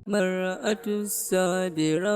Mar'atu Sabira.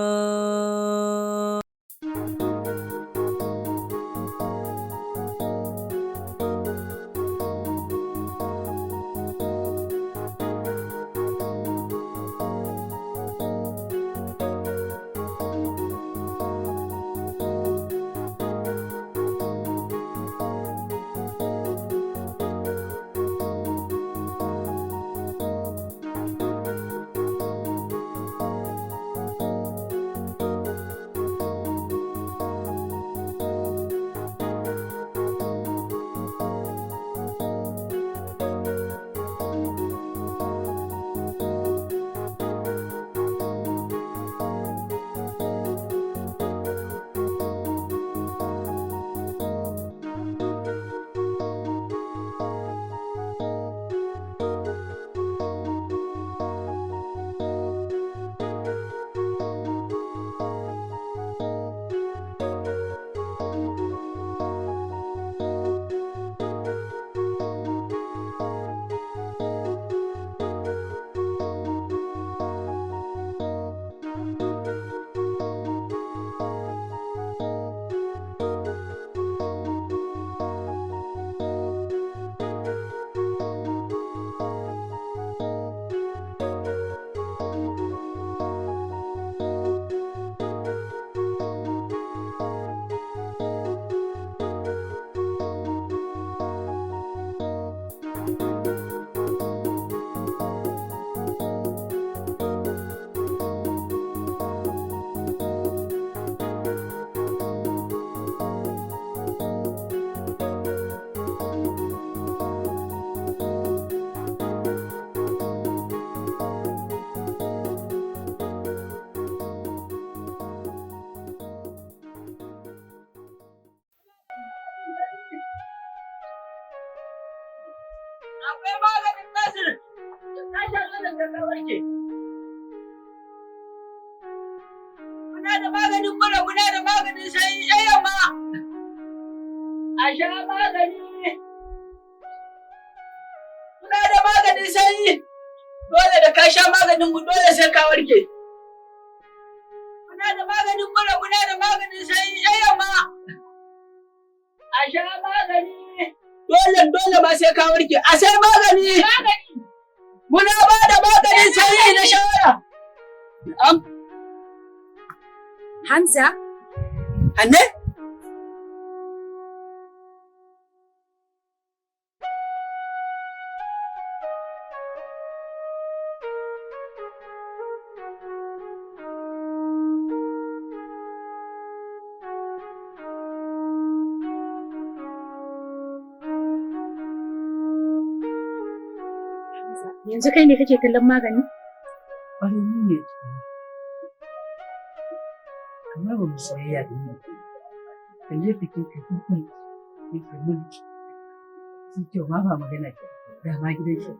Akwai maganin Nasir. Na sha nonon da ka warke. Muna da maganin mura, muna da maganin sanyi, yan yamma. A sha magani. Muna da maganin sanyi. Dole da ka sha maganin mu dole sai ka warke. Muna da maganin mura, muna da maganin sanyi, yan yamma. A sha magani. Dole dole ma sai ka warke. A sai magani. Muna ba da maganin sanyi na shawara. Am, Hamza, Hanne? Hamza, yanzu kai ne kake kallon magani? Ƙwarai ni ne. Kamar ba mu soyayya da ni. Kalle ta ke kai kun ke mulki. Shi kyau ma ba magana ke. Da ma gidan shi.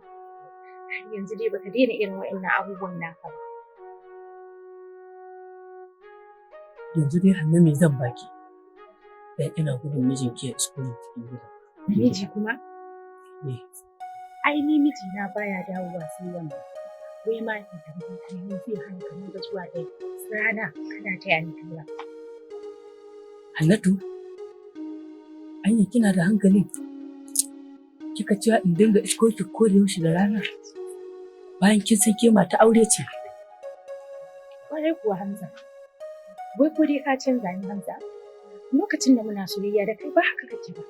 Har yanzu dai baka daina irin wa'annan abubuwan naka ba. Yanzu dai Hanne me zan baki? Dan ina gudun mijinki ya isko ni cikin gida. Miji kuma? Ne. Ai ni mijina baya dawowa sai yamma. Wai ma in tambaye ka me zai hana ka dinga zuwa da rana kana taya ni tura. Hannatu, anya kina da hankali? Kika cewa in dinga isko ki ko da yaushe da rana? Bayan kin san ke mata aure ce. Kwarai kuwa Hamza. Wai ko dai ka canza ni, Hamza? Lokacin da muna soyayya da kai ba haka kake ba.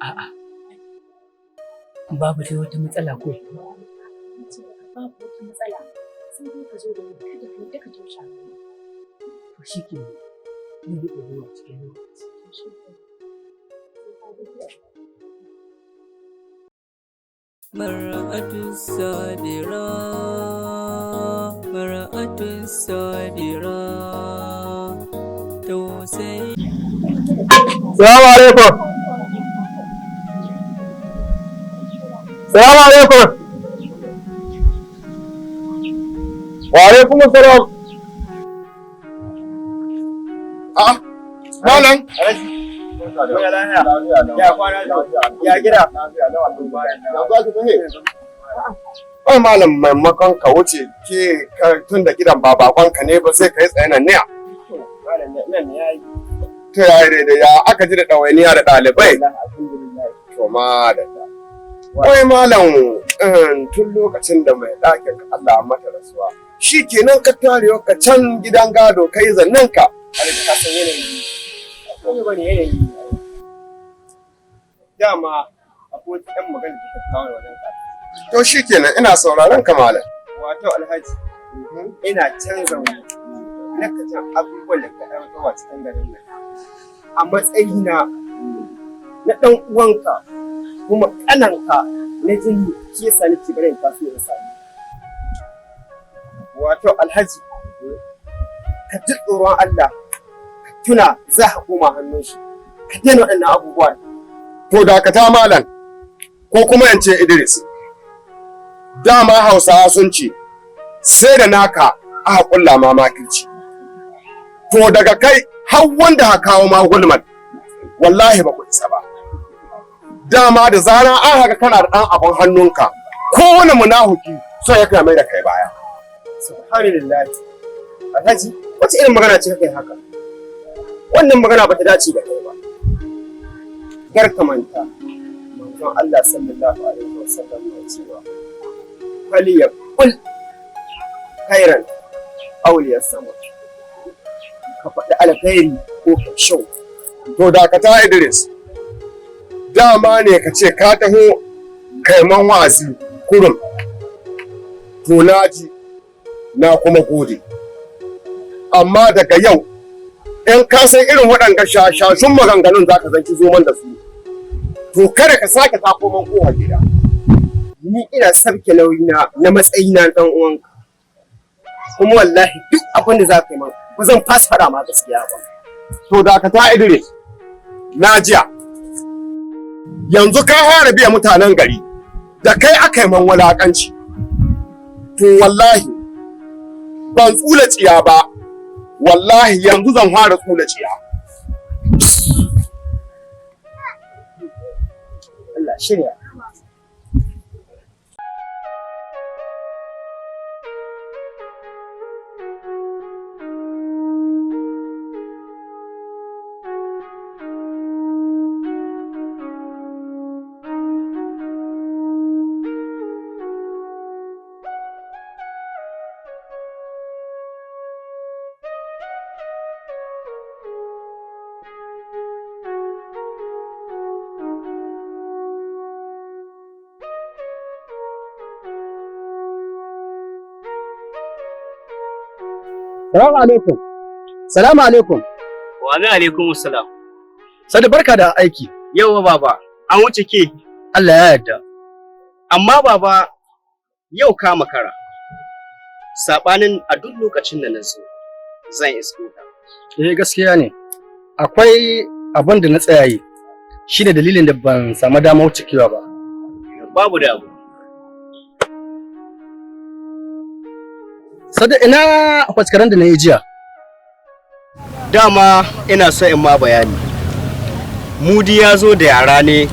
A'a. Babu dai wata matsala ko? Na ce maka babu wata matsala. Sai dai ka zo da wuri, kada ka yadda ka tausha. To shi ke nan. Zan riƙa zuwa cikin lokaci. To shi kenan. Sai ka zo. Mar'atu Sabira. Mar'atu Sabira. Tausayi. Salamu alaikum. Salamu alaikum. Wa alaikum salam. A'a, malam. Ya kwana, ya gida. Ya za ki tahe? Ai malam, maimakon ka wuce ke tun da gidan ba bakon ka ne ba, sai ka yi tsaye nan ne. Malam, nan yayi. To, ya yi daidai. Ya aka ji da ɗawainiya da ɗalibai? Wallahi alhamdulillah. To madalla. Wai malam, tun lokacin da mai ɗakin ka Allah mata rasuwa, shi kenan ka tarewa ka can gidan gado kai zannan ka. Alhaji, ka san yanayi. Ba komai bane, yanayi. Dama akwai wata ɗan magana da ta kawo ni wajen ka. To shi kenan, ina sauraron ka, malam. Wato Alhaji, ina canza wani. Na ka abubuwan da ka ɗauka cikin garin nan. A matsayina na ɗan uwanka kuma ƙananka na jini, shi yasa nake barin taso in sami. Wato Alhaji, ka ji tsoron Allah, ka tuna za ka koma hannun shi, ka daina waɗannan abubuwa. To dakata malam, ko kuma in ce Idris. Dama Hausawa sun ce, sai da naka aka kulla ma makirci. To daga kai har wanda ka kawo ma gulman, wallahi ba ku isa ba. Dama da zarar an haka kana da ɗan abin hannunka, kowane munahuki so ya kai mai da kai baya. Subhanallah. Alhaji, wace irin magana ce kai haka? Wannan magana ba ta dace da kai ba. Kar ka manta, manzon Allah sallallahu alaihi wasallam ya cewa فليقل خيرا أو ليصمت. Ka faɗi alkhairi ko ka shau. To dakata Idris, dama ne ka ce ka taho kaiman wa'azi kurum. To na ji, na kuma gode. Amma daga yau, in ka san irin waɗanga shashashun maganganun za ka zanki zo man da su, to kada ka sake tako man kowa gida. Ni ina sabke nauyina na matsayina na ɗan uwanka. Kuma wallahi duk abin da za ka yi man, ba zan fasa faɗa ma gaskiya ba. To dakata Idris, na jiya. Yanzu ka fara biya mutanen gari, da kai aka yi man wulaƙanci. To wallahi, ban tsula tsiya ba, wallahi yanzu zan fara tsula tsiya. Allah shirya. Salamu alaikum. Salamu alaikum. Wa amin alaikum salam. Sadi, barka da aiki. Yauwa baba, an wuce ke. Allah ya yarda. Amma baba, yau ka makara. Sabanin a duk lokacin da na zo zan isko ka. Eh, gaskiya ne. Akwai abin da na tsaya yi. Shi ne dalilin da ban samu damar wucewa ba. Babu da abu. Sadi, ina faskaren da na yi jiya? Dama ina so in ma bayani. Mudi ya zo da yara ne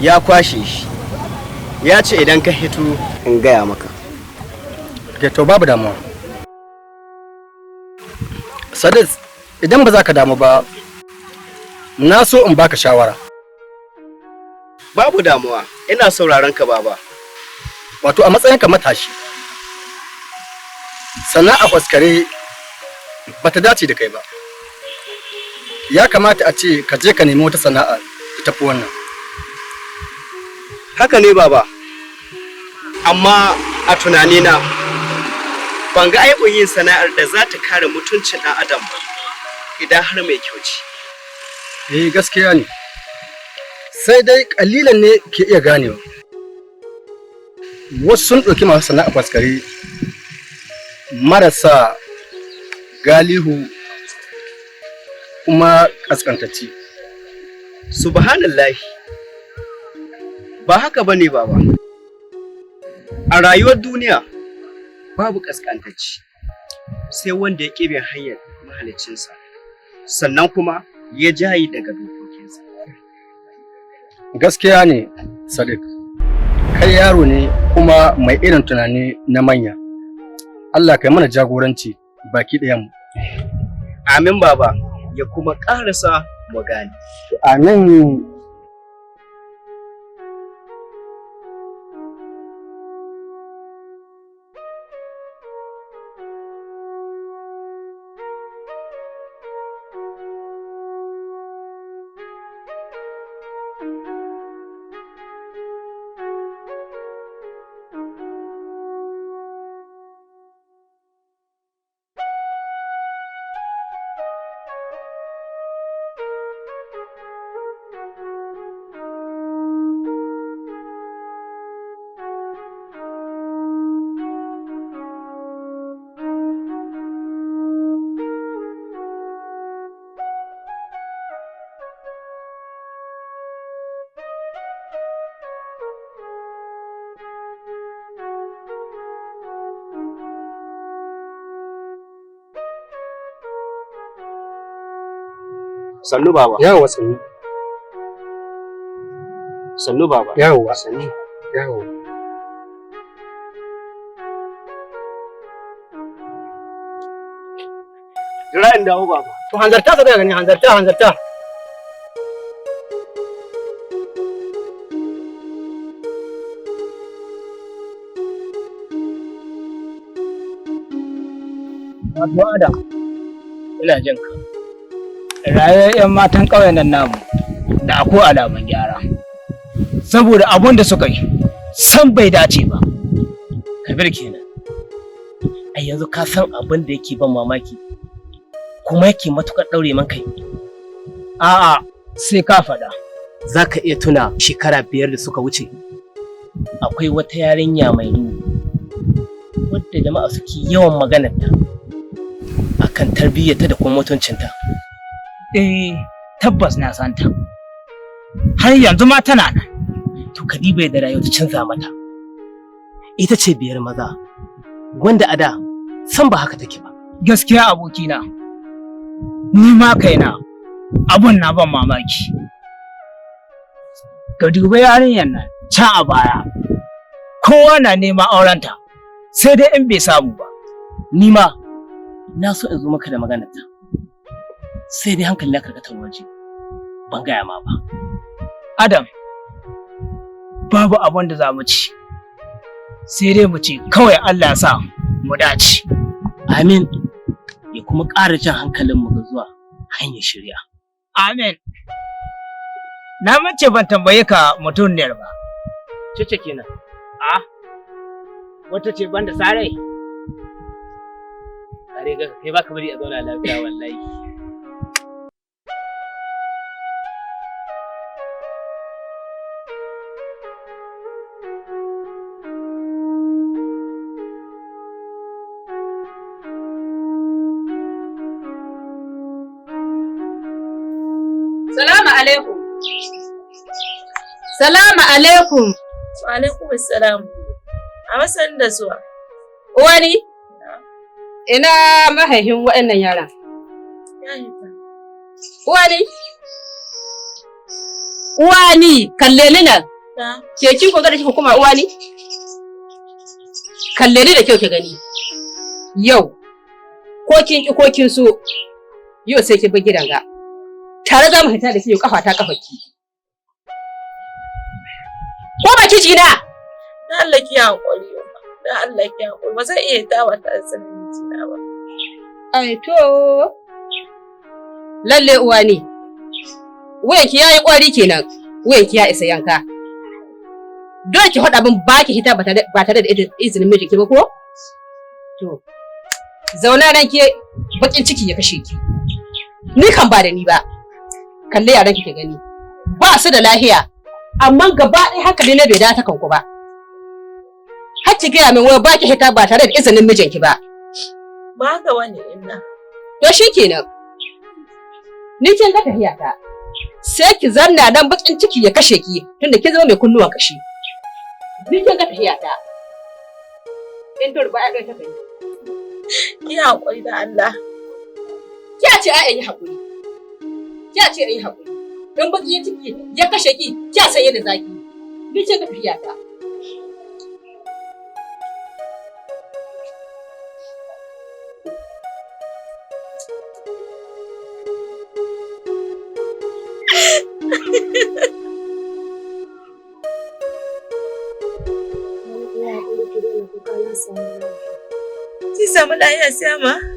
ya kwashe shi. Ya ce idan ka hito in gaya maka. Ke, to babu damuwa. Sadiq, idan ba za ka damu ba, na so in baka shawara. Babu damuwa, ina sauraron ka, baba. Wato a matsayinka matashi, sana'a faskare ba ta dace da kai ba. Ya kamata a ce ka je ka nemi wata sana'a da tafi wannan. Haka ne baba. Amma a tunanina ban ga aibun yin sana'ar da za ta kare mutuncin ɗan adam ba idan har mai kyau ce. Eh, gaskiya ne. Sai dai kalilan ne ke iya ganewa. Wasu sun ɗauki masu sana'a faskare marasa galihu kuma ƙasƙantacci. Subhanallahi. Ba haka bane, baba. A rayuwar duniya babu ƙasƙantacci sai wanda ya ƙi bin hanyar mahaliccinsa sannan kuma ya jayi daga dokokinsa. Gaskiya ne, Sadiq. Kai yaro ne. Kuma mai irin tunani na manya. Allah kai mana jagoranci baki ɗayan mu. Amin baba, ya kuma ƙarasa mu gane. Amin. Sannu baba. Yawwa sannu. Sannu baba. Yawwa sannu. Yawwa. Jira in dawo baba. To hanzarta ka gani, hanzarta, hanzarta. Wato Adam, ina jin ka. Rayuwar 'yan matan ƙauyen nan namu da akwai alamun gyara. Saboda abun da suka yi, san bai dace ba. Kabir kenan. A yanzu ka san abin da yake ban mamaki, kuma yake matukar ɗaure man kai. A'a, sai ka faɗa. Za ka iya tuna shekara 5 da suka wuce, akwai wata yarinya mai duhu, wadda jama'a suke yawan maganarta akan tarbiyyarta da kuma mutuncinta. Eh, tabbas na santa. Har yanzu ma tana nan. To Kadiba da rayuwa ta canza mata. Ita ce biyar maza, wanda a da san ba haka take ba. Gaskiya abokina, ni ma kaina abun na ban mamaki. Ka dubi yarinyar nan can a baya, kowa na neman aurenta, sai dai in bai samu ba. Ni ma na so in zo maka da maganarta. Sai dai hankali na karkatar waje, ban gaya ma ba. Adam, babu abun da za mu ci, sai dai mu ce kawai Allah ya sa mu dace. Amin, ya kuma ƙara jan hankalinmu ga zuwa hanyar shirya. Amin. Na mace ban tambaye ka mutuniyar ba. Cece kenan. A? Wata ce ban da sarai? Kare ga kai baka bari a zauna lafiya wallahi. Salamu alaikum. Salamu alaikum. Wa alaikum assalam. A masan da zuwa. Uwani? Ina mahaifin waɗannan yaran? Ya hita. Uwani? Uwani, kalle ni nan. Ke kin ko ga da kika kuma uwani? Kalle ni da kyau ki gani. Yau, ko kin ki ko kin so, yau sai ki bi gidan ga. Tare za mu fita da ki kafa ta kafa ki. Ko ba ki ji na? Dan Allah ki hakuri. Dan Allah ki hakuri. Ba zan iya dawa ta sanin mijina ba. Ai to. Lalle uwa ne. Wuyanki yayi kwari kenan. Wuyanki ya isa yanka. Dole ki faɗa min ba ki hita ba tare da izinin mijinki ba ko? To. Zauna nan ke bakin ciki ya kashe ki. Ni kan ba da ni ba. Kalle yaran ki gani. Ba su da lahiya. Amma gaba ɗaya hankali na bai dace kanku ba. Har ki gaya min wai ba ki hita ba tare da izinin mijinki ba. Ba haka bane inna. To shikenan. Ni kin ga tahiya ta. Sai ki zanna dan bakin ciki ya kashe ki tunda kin zama mai kunnuwan kashi. Ni kin ga tahiya ta. In to ba ya ta kai. Ki haƙuri da Allah. Kiya ce ai yi haƙuri. Kiya ce ai haƙuri. In bakin ciki ya kashe ki, kiya san yadda zaki. Ni kin ga tahiya ta. Ki samu lafiya, Siyama?